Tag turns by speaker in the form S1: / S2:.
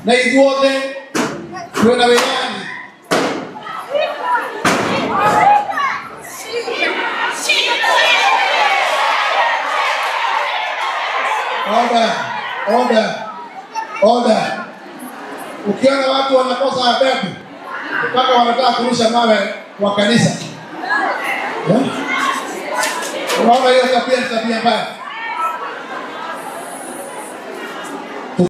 S1: Na ithuothe twĩna wĩyathi. Order, order, order. Ukiona watu wanakosa adabu mpaka wanataka kurusha mawe kwa kanisa, unaona hiyo tabia ni tabia mbaya.